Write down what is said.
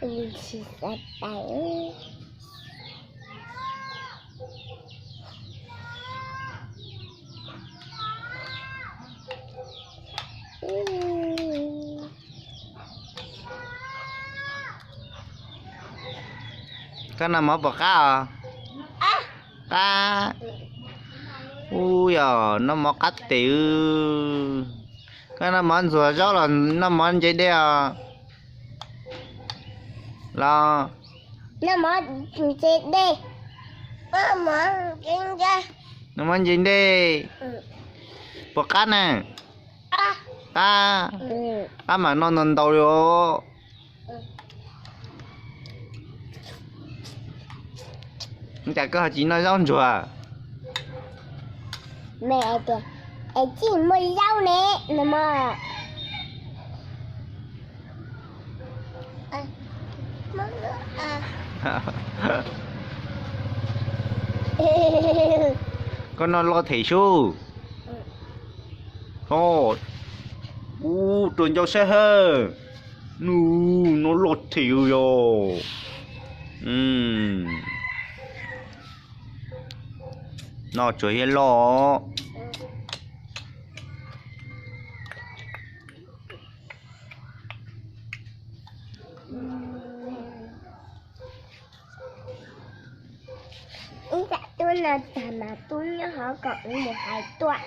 Tsis xav pais. Koj noj mov puas qab os? Qab. Ub, yog noj mov qab tes. Koj noj mov ntxuag zaub los noj mov ntse dej os? Los noj mov ntse dej. Noj mov ntse dej. Puas qab na? Qab. Qab mas noj ntau ntau li os. Cas koj ho tsis noj zaub ntsuag? Es tsis muaj zaub ne no mas. Koj noj loj them sub. Ub, rua ncauj saib hawb. Nub, noj loj them yog. Noj tsuag thiab loj. Ib tsam tub no tag mas tub nyob hauv kom wb mus hais tuaj.